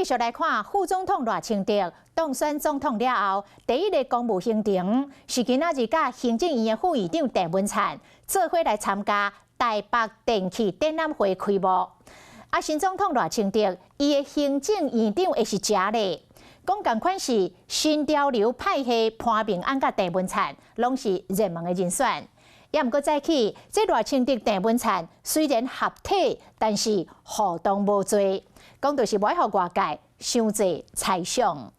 繼續來看副總統賴清德當選總統了後，第一个公務行程是今仔日佮行政院的副院長鄭文燦做伙來參加台北電器展覽會開幕。啊，新總統賴清德伊的行政院長會是誰咧？講仝款是新潮流派系潘孟安佮鄭文燦，攏是熱門的人選。也毋過早起，這賴清德、鄭文燦雖然合體，但是互動無濟，講著是無愛予外界傷濟猜想。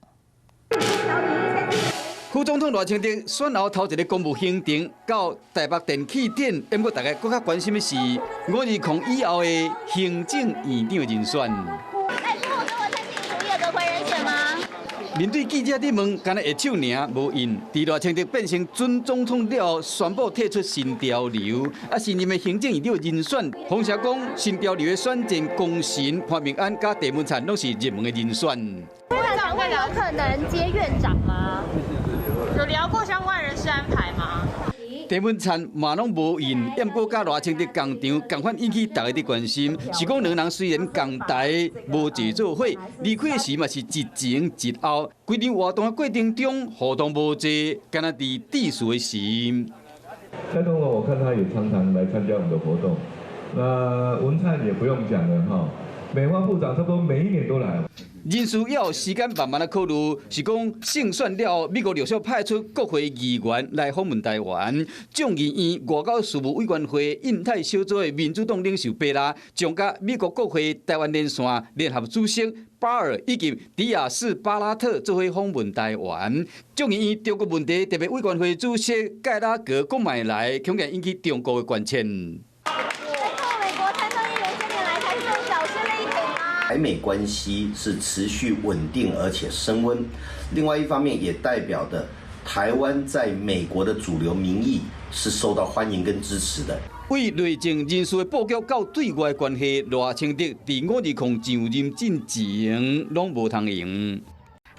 副總統賴清德選後頭一个公務行程到台北電器展，不過大家閣較關心的是520以後的行政院長人選。哎，副總統蔡清閣揆人選嗎？面對記者的問，干焦會手爾無應。佇賴清德變成準總統了後，宣布退出新潮流，啊，新任的行政院長人選，風聲講新潮流的選戰功臣潘孟安佮鄭文燦攏是熱門的人選。院長會有可能接院長嗎？有聊過相關人事安排嗎？鄭文燦嘛攏無應，毋過佮賴清德仝場，仝款引起大家的關心。是講兩人雖然仝台無坐做伙，離開時嘛是一前一後。規場活動的過程中，互動無濟，敢若佇致辭的時。蔡總統，我看他也常常來參加我們的活動。那文燦也不用講了哈，美花部長差不多每一年都來。人事要時間慢慢來考慮，是講勝選了後，美國陸續派出國會議員來訪問臺灣。眾議院外交事務委員會印太小組的民主黨領袖貝拉，將佮美國國會臺灣連線聯合主席巴爾以及迪亞斯巴拉特做伙訪問臺灣。眾議院中國問題特別委員會主席蓋拉格閣嘛來，恐驚引起中國的關切。美國參眾議員今年來台是小心力挺嗎？台美關係是持續穩定而且升溫，另外一方面也代表的台灣在美國的主流民意是受到歡迎跟支持的。為內政人事的布局到對外關係，賴清德佇520上任進前攏無通閒。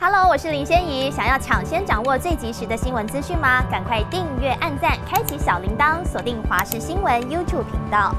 Hello，我是林仙怡，想要搶先掌握最及時的新聞資訊嗎？趕快訂閱、按讚、開啟小鈴鐺，鎖定華視新聞 YouTube 頻道。